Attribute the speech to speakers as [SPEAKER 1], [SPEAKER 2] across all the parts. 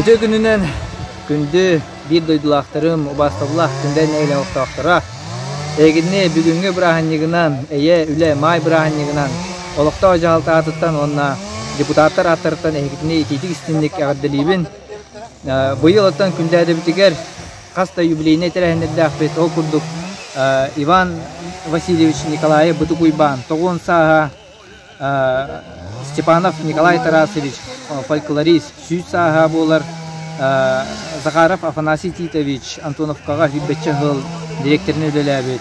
[SPEAKER 1] Үтүө күнүнэн күндү биир дойдулаахтарым, убаастабыллаах Күндэ нэһилиэк олохтоохторо! Эһигини бүгүҥҥү бырааһынньыгынан, эйэ, үлэ, маай бырааһынньыгынан олохтоох дьаһалта аатыттан уонна депутаттар ааттарыттан эһигитини итиитик-истиҥник эҕэрдэлиибин. Быйыл оттон Күндээдэбитигэр хас да юбилейнай тэрээһиннэрдээхпит. Ол курдук Иван Васильевич Николаев Бытык Уйбаан тоҕуон сааһа Степанов Николай Тарасович, фольклорист, сүүс сааһа буолар Захаров Афанасий Титович Антоновкаҕа сүүрбэччэ сыл дириэктэринэн үлэлээбит.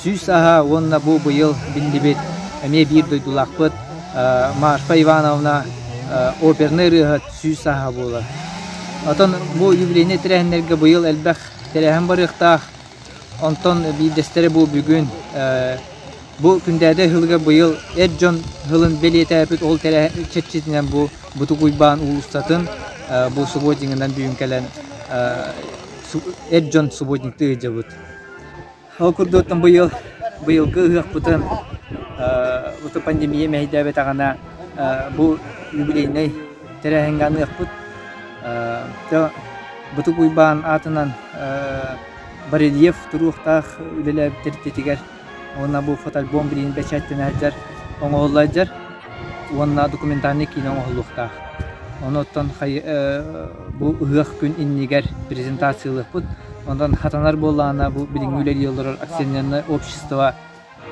[SPEAKER 1] 100 сааһа уонна бу быйыл биллибит эмиэ биир дойдулаахпыт Марфа Ивановна опернай ырыаһыт 100 сааһа буолар. Оттон бу юбилейнай тэрээһиннэргэ быйыл элбэх тэрээһин барыахтаах. Онтон биирдэстэрэ бу бүгүн Бу Күндээдэ ыһылыга быйыл эр дьон ыһылын бэлиэтээбит ол чэрчитинэн бу Бутук Уйбаан уулуссатын бу субботнигынан бүгүн кэлэн эр дьон субботниктыы ыдьабыт. Ол курдук быйыл быйылгы ыһыахпытын бу пандемия мэһэйдээбэтэҕинэ бу юбилейнай тэрээһиҥҥэ аныахпыт. Бутук Уйбаан аатынан барельеф туруохтаах үлэлээбит тэрилтэтигэр Уонна бу фотоальбом билигин бэчээттэнэ сылдьар, оҥоһулла сылдьар уонна документальнай киинэ оҥоһуллуохтаах. Ону оттон бу ыһыах күн иннигэр презентациялыахпыт. Онтон хатанар буоллаҕына бу билиҥҥи үлэлии олорор акционерное общество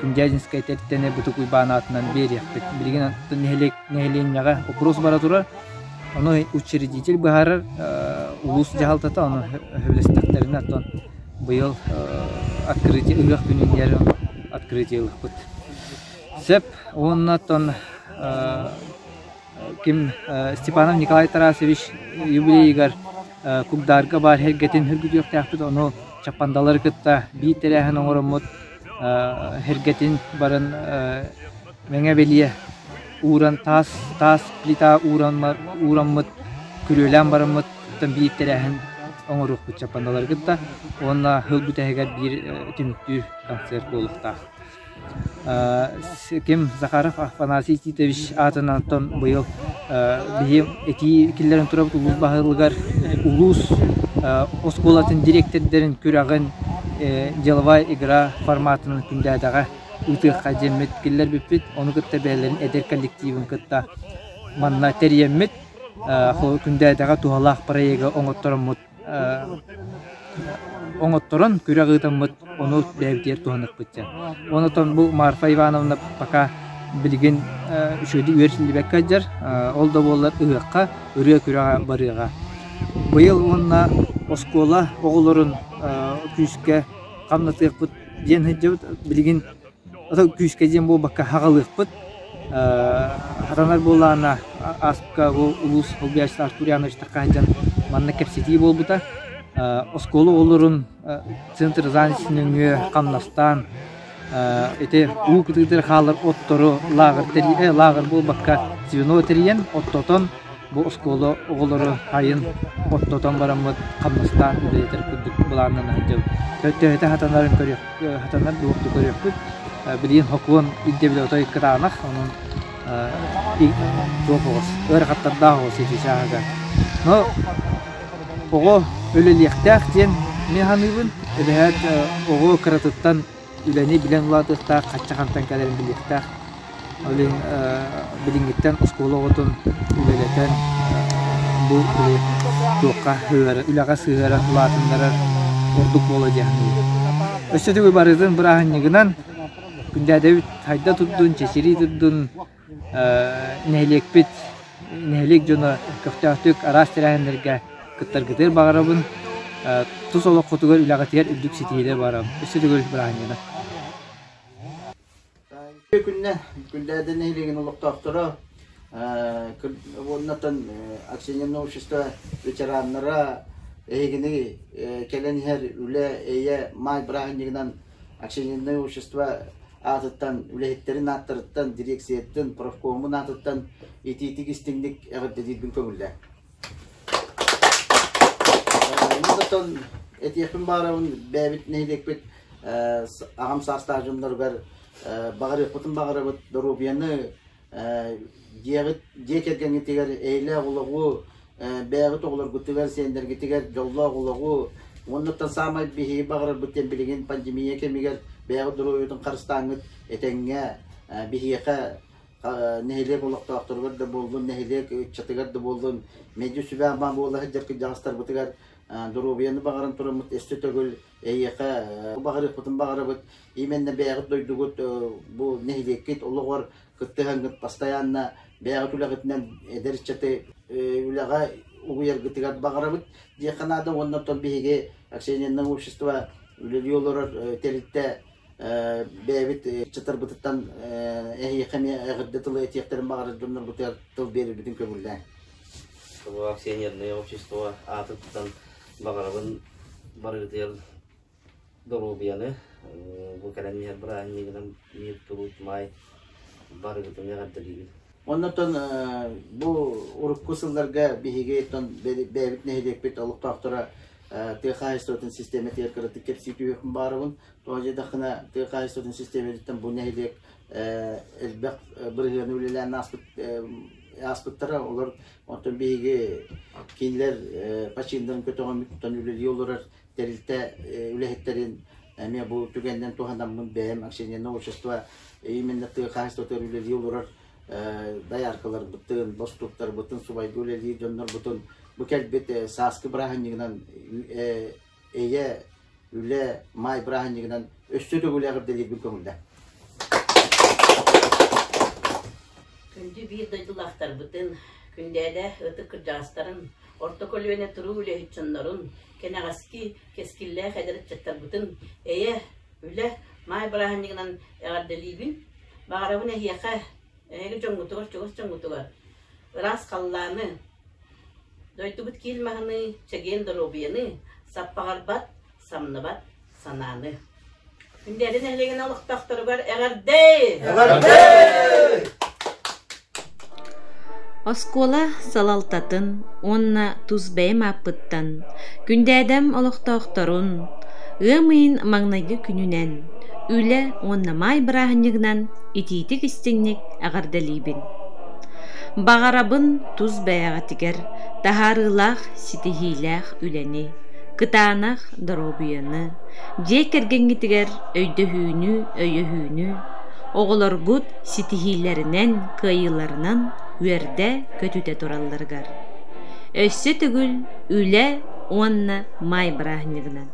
[SPEAKER 1] Күндээдинскэй тэрилтэни Бытык Уйбаан аатынан биэриэхпит. Билигин нэһилиэк нэһилиэнньэҕэ опрос бара турар. Ону учредитель быһаарар улуус дьаһалтата ону сөбүлэстэхтэринэ оттон быйыл открытие ыһыах күнүгэр открытие ылыахпыт. Сөп уонна оттон ким Степанов Николай Тарасович юбилейыгар Кугдаарга баар эргэтин үргүтүөхтээхпит, ону Чаппандалары кытта биир тэрээһин оҥороммут эргэтин баран мэҥэ бэлиэ ууран таас таас плита уураммыт күрүөлээн бараммыт биир тэрээһин оҥоруохпут Чаппандалары кытта уонна сыл бүтэһигэр биир түмүктүүр концерт буолуохтаах. Ким Захаров Афанасий Титович аатынан быйыл биһи этии киллэрэн турабыт улуус баһылыгар улуус оскуолатын дириэктэрдэрин күрэҕин деловая игра форматынан күндээдэҕэ ыытыахха диэммит киллэрбиппит. Ону кытта бэйэлэрин эдэр коллективын кытта манна тэрийэммит күндээдэҕэ туһалаах проегы оҥоттороммут оҥотторон күрэх ыытаммыт ону бэйэбитигэр туһаныахпыт диэн. Онтон бу Марфа Ивановна пока билигин үчүгэйдик үөрэтиллибэккэ сылдьар, ол да буоллар ыһыахха ырыа күрэҕэ барыаҕа. Быйыл уонна оскуола оҕолорун күүскэ хамнатыахпыт диэн сылдьабыт. Билигин күүскэ диэн буолбакка аҕалыахпыт. Хатанар буоллаҕына ааспыкка бу улуус солбуйааччыта Артур Янович сылдьан манна кэпсэтии буолбута. Оскуола оҕолорун центр занятости нөҥүө хамнастаан ити уу кытыытыгар хаалар оттору лааҕыр лааҕыр буолбакка звено тэрийэн оттотон бу оскуола оҕолору сайын оттотон бараммыт хамнастаан үлэлэтэр курдук былааннана сылдьабыт. Төһөтө хатанарын көрүөх хатанар дуохту көрүөхпүт. Билигин сокуон ирдэбилэ отой кытаанах, онон туох оҕус, ыарахаттардаах оҕус ити чааһыгар. Но оҕо үлэлиэхтээх диэн мин саныыбын. Эбэһээт оҕо кыратыттан үлэни билэн улаатыахтаах, хачча хантан кэлэрин билиэхтээх. Ол иһин билиҥҥиттэн оскуола оҕотун үлэлэтэн бу туохха үлэҕэ сыһыаран улаатыннарар ордук буолуо диэн саныыбын. Өссө төгүл барытын бырааһынньыгынан Күндээдэбит хайда турдун, чэчирии турдун, нэһилиэкпит, нэһилиэк дьоно көхтөөхтүк араас тэрээһиннэргэ кыттаргытыгар баҕарабын. Тус олоххутугар, үлэҕитигэр үрдүк ситиһиилэри баҕарабын. Өссө төгүл бырааһынньыгынан.
[SPEAKER 2] Үтүө күннэ Күндээдэ нэһилиэгин олохтоохторо уоннатан акционерное общество ветераннара эһигини кэлэн иһэр үлэ, эйэ, маай бырааһынньыгынан акционерное общество аатыттан, үлэһиттэрин ааттарыттан, дирекцияттан, профкомун аатыттан итиитик истиҥник эҕэрдэлиирбин көҥүллээ. Онтон этиэхпин баҕарабын бэйэбит нэһилиэкпит аҕам саастаах дьонноругар баҕарыахпытын баҕарабыт доруобуйаны дьиэҕит дьиэ кэргэҥҥитигэр эйэлээх олоҕу. Бэйэҕит оҕолоргутугар, сиэннэргитигэр дьоллоох олоҕу, уоннаттан саамай биһиги баҕарарбыт диэн билигин пандемия кэмигэр бэйэҕит доруобуйатын харыстааҥҥыт этэҥҥэ биһиэхэ нэһилиэк олохтоохторугар да буоллун, нэһилиэк ыччатыгар да буоллун, мэлдьи сүбэ-ама буола сылдьар кырдьаҕастарбытыгар доруобуйаны баҕаран тураммыт өссө төгүл эйиэхэ баҕарыахпытын баҕарабыт. Именно бэйэҕит дойдугут бу нэһилиэккит олоҕор кыттыһаҥҥыт постоянно бэйэҕит үлэҕитинэн эдэр ыччаты үлэҕэ угуйаргытыгар баҕарабыт диэххэ наада уонна оттон биһиги акционерное общество үлэлии олорор тэрилтэ бэйэбит ыччаттарбытыттан эһиэхэ эмиэ эҕэрдэ тылы этиэхтэрин баҕарар дьоннорбутугар тыл биэрэрбитин көҥүллээҥ.
[SPEAKER 3] Акционерное общество аатыттан баҕарабын барыгытыгар доруобуйаны, бу кэлэн иһэр бырааһынньыгынан мир труд маай барыгытын эҕэрдэлиибин.
[SPEAKER 2] Оннотон бу урукку сылларга биһиги бэйэбит нэһилиэкпит олохтоохторо тыа хаһаайыстыбатын систиэмэтигэр кыратык кэпсии түһүөхпүн баҕарабын. Тоҕо диэтэххинэ, тыа хаһаайыстыбатын систиэмэтиттэн бу нэһилиэк элбэх бырыһыаны үлэлээн ааспыт ааспыттара. Олор оттон биһиги кинилэр починнарын көтөҕөммүт үлэлии олорор тэрилтэ үлэһиттэрин эмиэ бу түгэнинэн туһанаммын бэйэм акционерное общество именно тыа хаһаайыстыбатыгар үлэлии олорор дояркаларбытын, бостууктарбытын, субайга үлэлиир дьоннорбутун бу кэлбит сааскы бырааһынньыгынан эйэ, үлэ, маай бырааһынньыгынан өссө төгүл эҕэрдэлиирбин көҥүллээ.
[SPEAKER 4] Күндү биир дойдулаахтарбытын, Күндээдэ ытык кырдьаҕастарын, орто көлүөнэ туруу үлэһит дьоннорун, кэнэҕэски кэскиллээх эдэр ыччаттарбытын эйэ, үлэ, маай бырааһынньыгынан эҕэрдэлиибин. Баҕарабын эһиэхэ, эһиги дьоҥҥутугар, чугас дьоҥҥутугар ыраас халлааны, дойдубут киил маһыныы, чэгиэн доруобуйаны, саппаҕырбат, самныбат санааны. Күндээдэ нэһилиэгин олохтоохторугар эҕэрдэ!
[SPEAKER 2] Эҕэрдэ!
[SPEAKER 5] Оскуола салалтатын уонна тус бэйэм ааппыттан Күндээдэм олохтоохторун ыам ыйын маҥнайгы күнүнэн, Үлэ уонна Маай бырааһынньыгынан итиитик-истиҥник эҕэрдэлиибин. Баҕарабын тус бэйэҕитигэр таһаарыылаах, ситиһиилээх үлэни, кытаанах доруобуйаны, дьиэ кэргэҥҥитигэр өйдөһүүнү, өйөһүүнү, оҕолоргут ситиһиилэринэн, кыайыыларынан үөрдэ көтүтэ туралларыгар. Өссө төгүл Үлэ уонна Маай бырааһынньыгынан!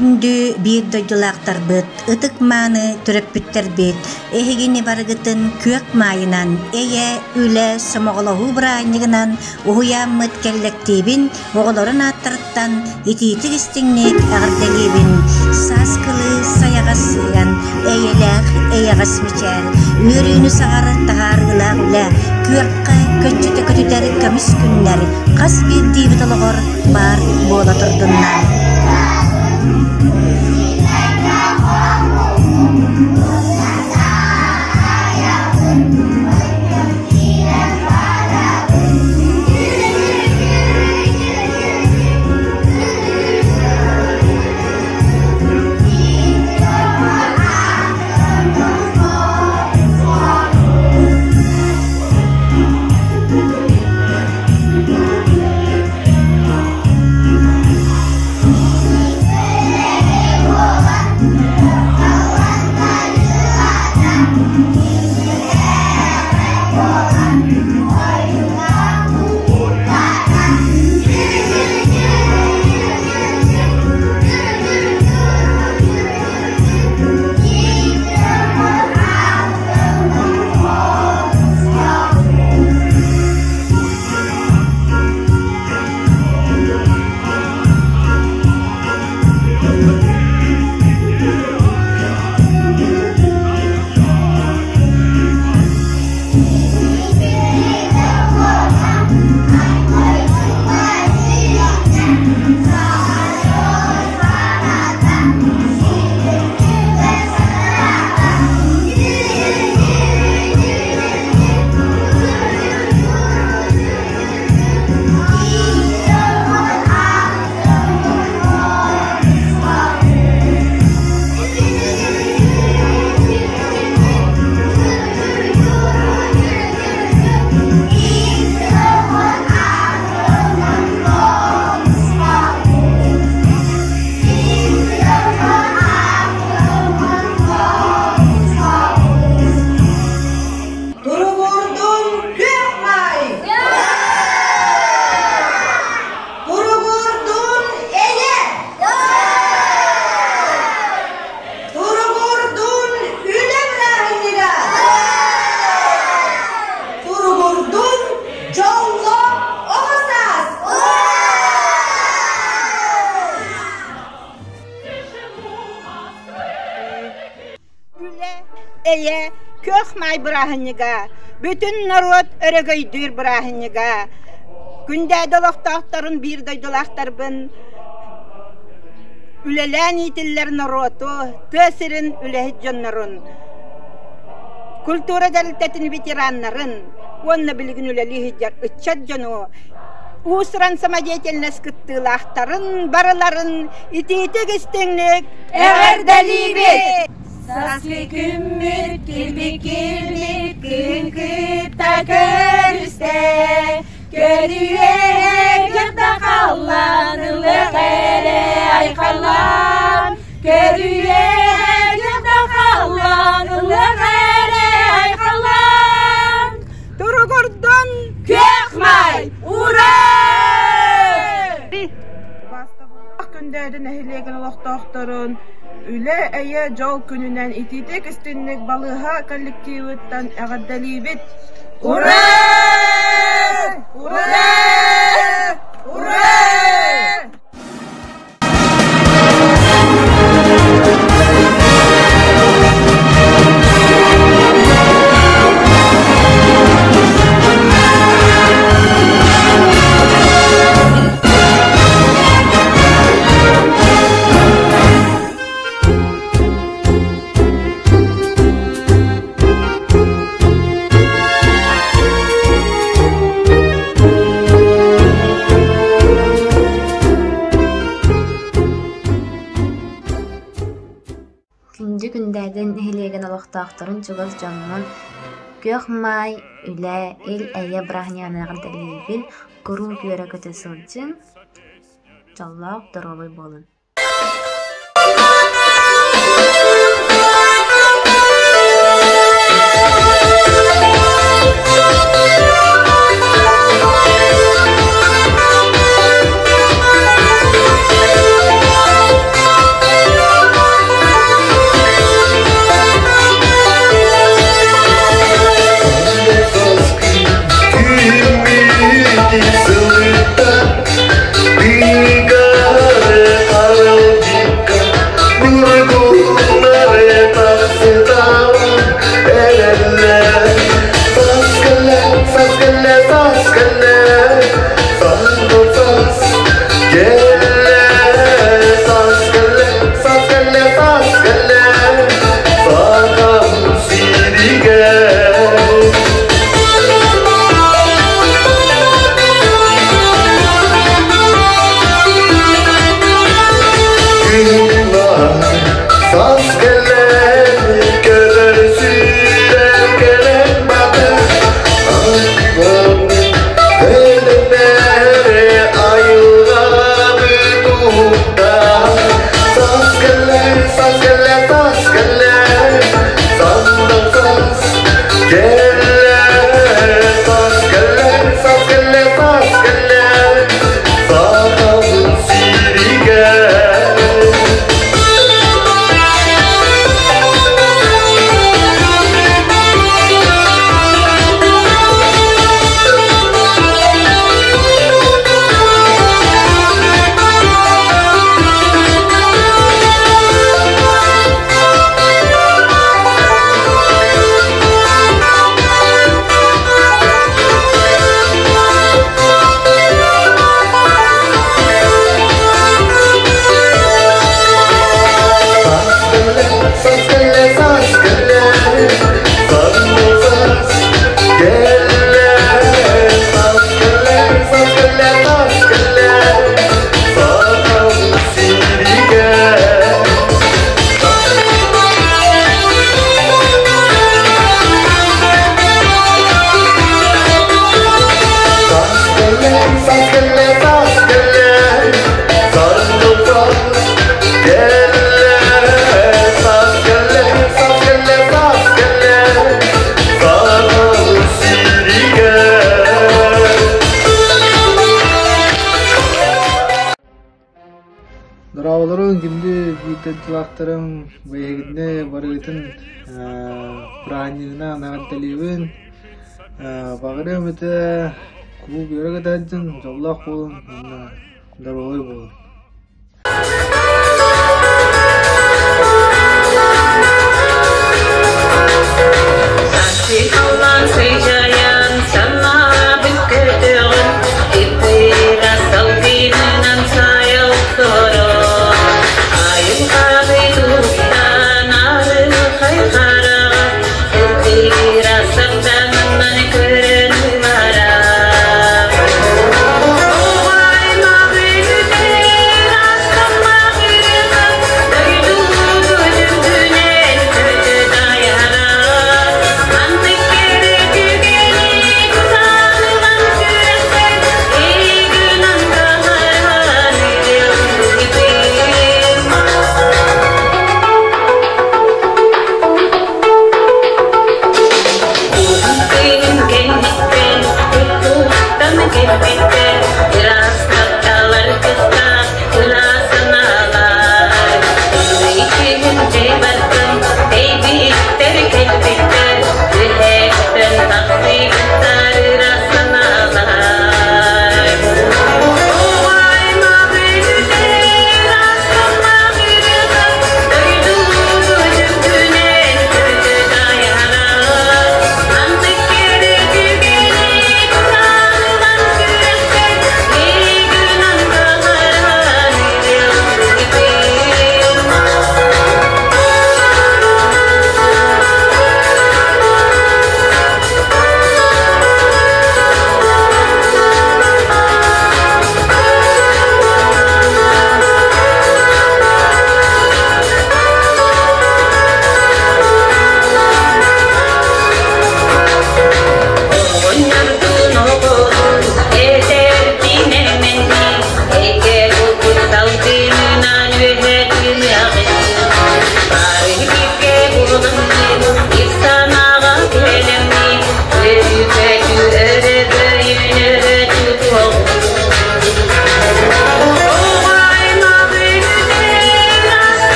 [SPEAKER 6] Күндү биир дойдулаахтарбыт, ытык-мааны төрөппүттэрбит, эһигини барыгытын күөх маайынан, эйэ, үлэ, сомоҕолоһуу бырааһынньыгынан уһуйааммыт кэллэктиибин оҕолорун ааттарыттан итиитик-истиҥник эҕэрдэлиибин. Сааскылыы сайаҕас сыһыан, эйэлээх эйэҕэс мичээр, үөрүүнү саҕар таһаарыылаах үлэ, күөххэ көччүтэ көтүтэр көмүс күннэр хас биирдиибит олоҕор баар буола турдуннар.
[SPEAKER 7] Туругурдун күөх маай! Туругурдун эйэ! Туругурдун үлэ бырааһынньыга! Туругурдун дьолло оҕо саас!
[SPEAKER 8] Үлэ, эйэ, күөх маай бырааһынньыга, бүтүн норуот өрөгөйдүүр бырааһынньыга. Күндээдэ олохтоохторун биир дойдулаахтарбын үлэлээн иитиллэр норуоту, тыа сирин үлэһит дьоннорун, культура тэрилтэтин ветераннарын уонна билигин үлэлии сылдьар ыччат дьону уус-уран самодеятельность кыттыылаахтарын барыларын итиитик-истиҥник
[SPEAKER 7] Эҕэрдэлиибит! Сааскы күммүт килбик-килбик күн кытта көрүстэ Көрүө кытта халлаан ылыах эрэ айхаллаан Көрүө кытта халлаан ылыах эрэ айхаллаан
[SPEAKER 8] Туругурдун
[SPEAKER 7] Күөх май! Ура!
[SPEAKER 9] Күндээдэ нэһилиэгин олохтоохторун Үлэ, эйэ, дьол күнүнэн итиитик истинник балыыһа коллективыттан эҕэрдэлиибит!
[SPEAKER 7] Ура! Ура! Ура!
[SPEAKER 10] Күндү Күндээдин нэһилиэгин олохтоохторун чугас дьоммун Күөх Маай, Үлэ, Ил-Эйэ бырааһынньыгынан эҕэрдэлиибин, куруук үөрэ-көтө сылдьыҥ, дьоллоох, доруобай буолун.
[SPEAKER 11] уһуктар. Саас кэллэ, саас кэллэ, саас кэллэ, сандал саас кэллэ. Саас кэллэ, саас кэллэ, саас кэллэ, сахабыт сиригэр.
[SPEAKER 1] Дорооболорун, күндү биирдэн тулаахтарым, эһигини барыгытын бырааһынньыгынан эҕэрдэлиибин. Баҕарыам этэ куруук үөрэ көтөөччүн, дьоллоох буолун уонна доруобай буолун.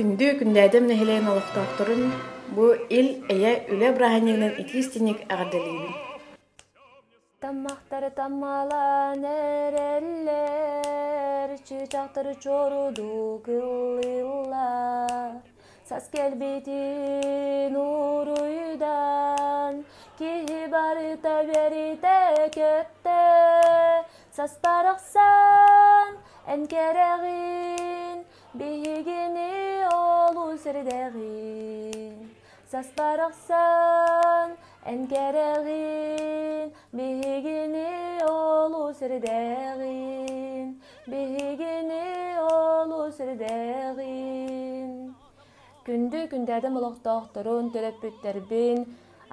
[SPEAKER 9] Күндү Күндээдэм нэһилиэгин олохтоохторун бу ил-эйэ үлэ бырааһынньыгынан итии-истиҥник эҕэрдэлиибин.
[SPEAKER 12] Таммахтары таммалаан эрэллэр, чыычаахтары чоруду кыллыыллар. Сас кэлбитин уруйдан, киһи барыта үөрүтэ көттө. Сас барахсан, эн кэрэҕин, биһигини олус эрдэҕин. Сас барахсан, эн кэрэҕин, биһигини олус эрдэҕин. Биһигини олус эрдэҕин. Күндү күндээдэм олохтоохторун, төрөппүттэрбин,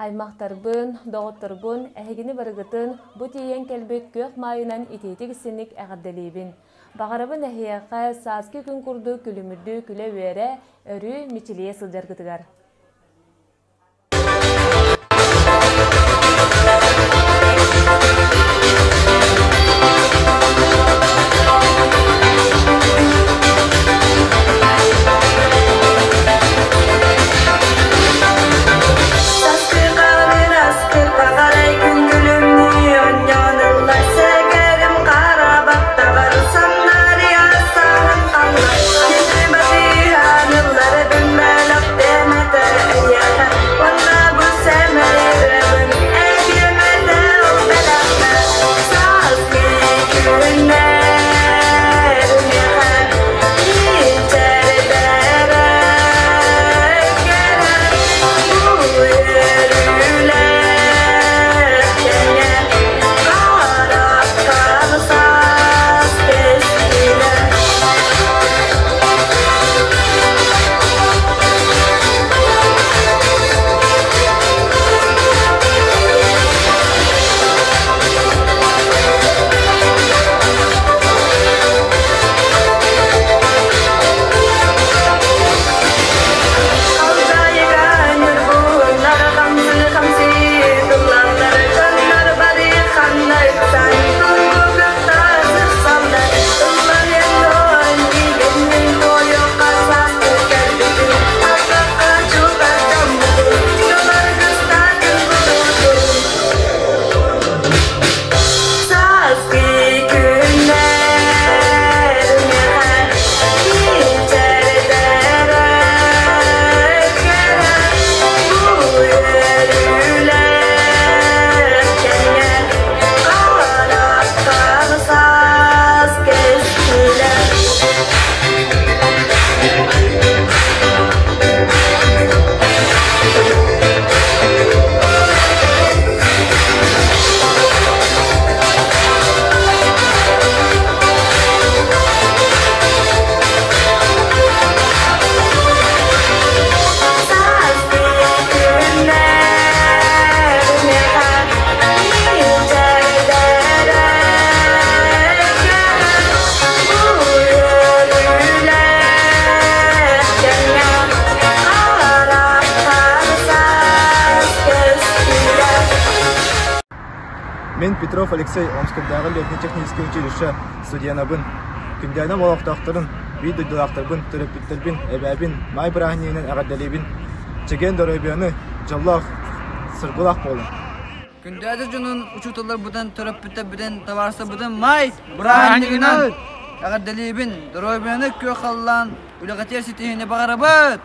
[SPEAKER 12] аймахтарбын, доҕотторбун, эһигини барыгытын бу тиийэн кэлбит күөх маайынан итиитик истинник эҕэрдэлиибин. Баҕарабын эһиэхэ сааскы күн курдук күлүмүрдүү күлэ-үөрэ, өрүү мичилийэ сылдьаргытыгар.
[SPEAKER 13] Мин Петров Алексей Омскайдааҕы летне-техническэй училище студенабын. Күндээдэм олохтоохторун, биир дойдулаахтарбын, төрөппүттэрбин, эбээбин маай бырааһынньыгынан эҕэрдэлиибин. Чэгиэн доруобуйаны, дьоллоох, сыргылаах буолуҥ!
[SPEAKER 1] Күндээдэ дьонун учууталларбытын, төрөппүттэрбитин, табаарыстарбытын маай бырааһынньыгынан эҕэрдэлиибин! Доруобуйаны күөх халлаан үлэҕитигэр ситиһиини баҕарабыт!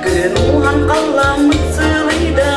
[SPEAKER 14] Күн уһан қалламмыт сылыйда.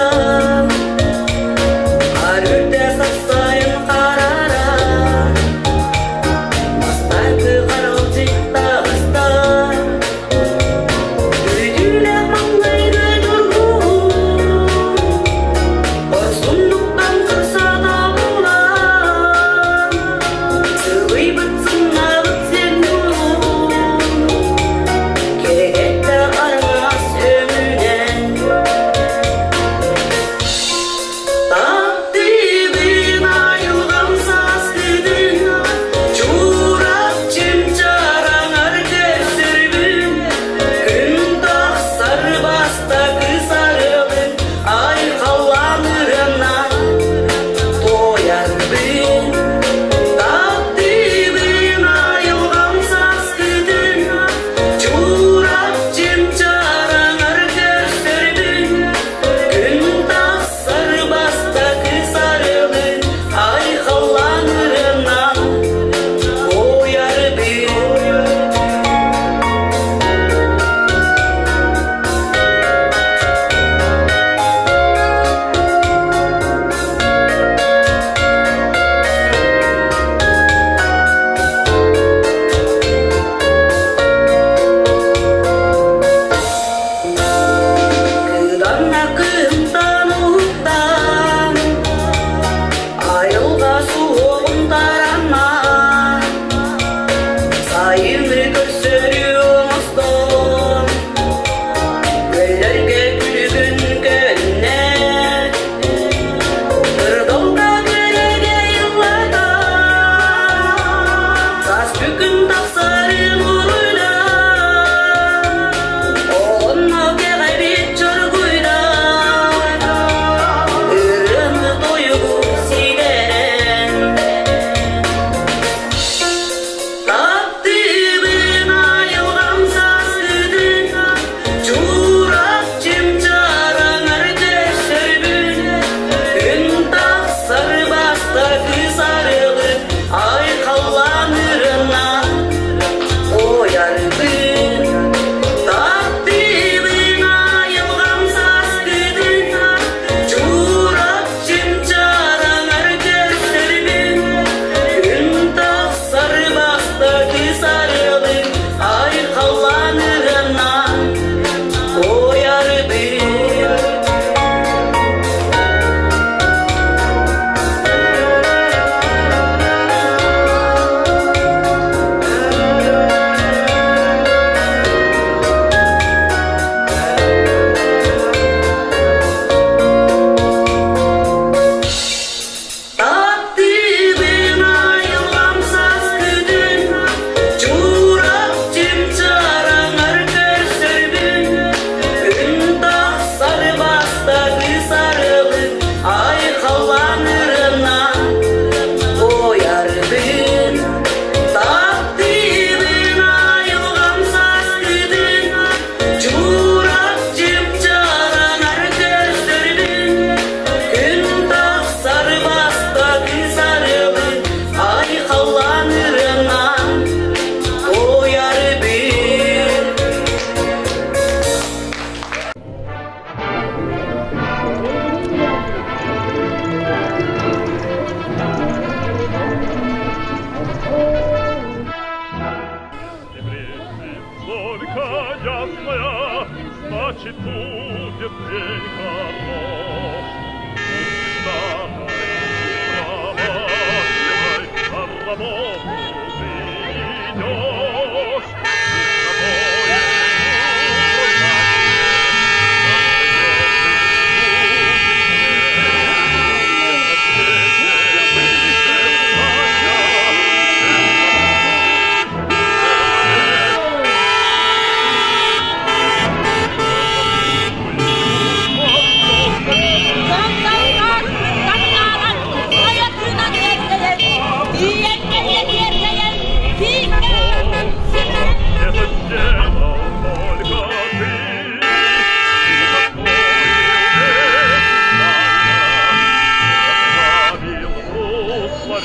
[SPEAKER 14] Значит, будет день хорош. Пусть не на работу ты идешь. Это сделал только ты. Ты построил эти здания, расплавил русло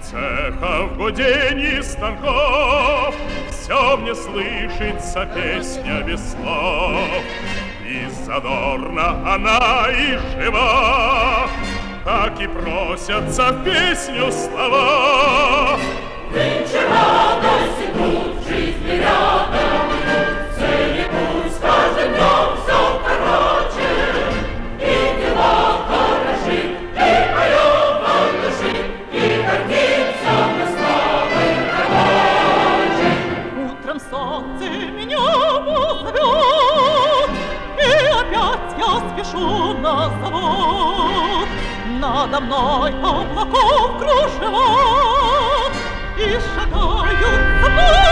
[SPEAKER 14] Цеха в гудении станков Все мне слышится песня без слов. И задорна она, и жива, Так и просятся в песню слова.
[SPEAKER 15] Нынче радость и труд, жизни рядом, Цели путь с каждым днем все короче, И дела хороши, и поем от души, И гордимся мы славой рабочей.
[SPEAKER 16] Утром солнце меня позовет, И опять я спешу на завод. Надо мной облаков кружева, И шагают со мной.